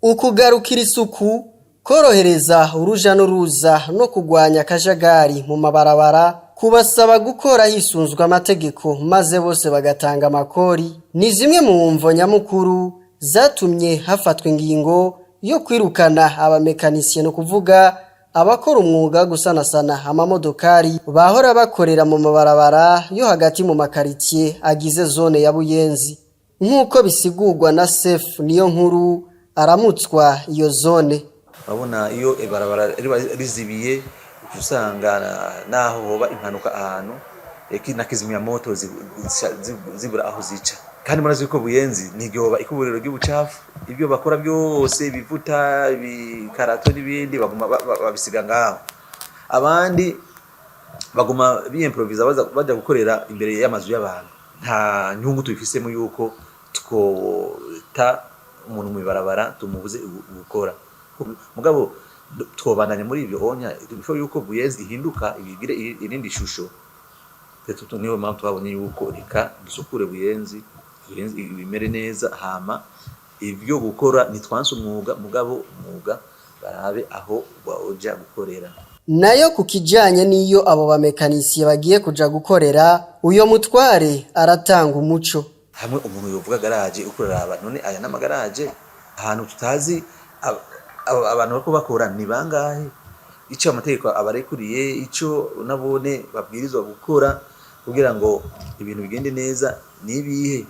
Ukugarukira isuku, korohereza uruja n'uruza no kugwanya akajagari mu mabarabara, kubasaba gukora hisunzwe amategeko maze bose bagatanga amakori, ni zimwe mu mvo nyamukuru zatumye hafatwa ingingo yo kwirukana abamekanisiye, no kuvuga abakora umwuga wo gusanasana amamodokari, bahora bakorera mu mabarabara yo hagati mu makaritsiye agize zone ya Buyenzi, nk'uko bisigurwa na Sef Niyo Nkuru aramutswa iyo zone. Urabona, iyo ibarabara riba rizibiye, usanga naho hoba impanuka ahantu na kizimyamoto zibura aho zica. Kandi murazi ko Buyenzi ntiryoba ikuburiro ry'ubucafu. Ibyo bakora byose, ibivuta, ibikarato n'ibindi, baguma babisiga ngaho. Abandi baguma biyemprovisa, baja gukorera imbere y'amazu y'abantu. Nta nyungu tubifisemo yuko twota umuntu mw'ibarabara tumubuze gukora, mugabo twobandanya muri ibyo onya before yuko Buyenzi ihinduka ibigire irindi shusho. Niyo mpamvu twabonye yuko reka dusukure Buyenzi, Buyenzi bimere neza. Hama ivyo gukora, ntitwanse umwuga, mugabo umwuga barabe aho boja gukorera. Nayo ku kijanye n'iyo abo bamekanisiye bagiye kuja gukorera, uyo mutware aratanga umuco. Hamwe umuntu yovuga garaje, uko uraraba none aya n'amagaraje ahantu tutazi abantu bariko bakora ni bangahe, ico amategeko abarekuriye, ico nabone babwirizwa gukora kugira ngo ibintu bigende neza nibihe.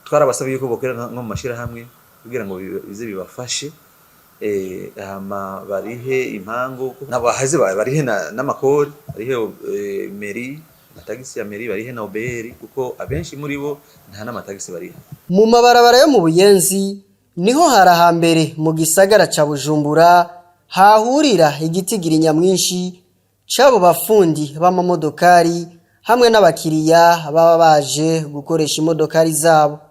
Twarabasabye yuko bokorera nko mu mashirahamwe kugira ngo bize bibafashe, hama barihe impangu nabaheze, barihe n'amakori, barihe mairie, amatagisi ya mairie, barihe na OBR, kuko abenshi muri bo nta n'amatagisi bariha. Mu mabarabara yo mu Buyenzi niho hari hambere mu gisagara ca Bujumbura hahurira igitigiri nyamwinshi c'abo bafundi b'amamodokari hamwe n'abakiriya baba baje gukoresha imodokari zabo.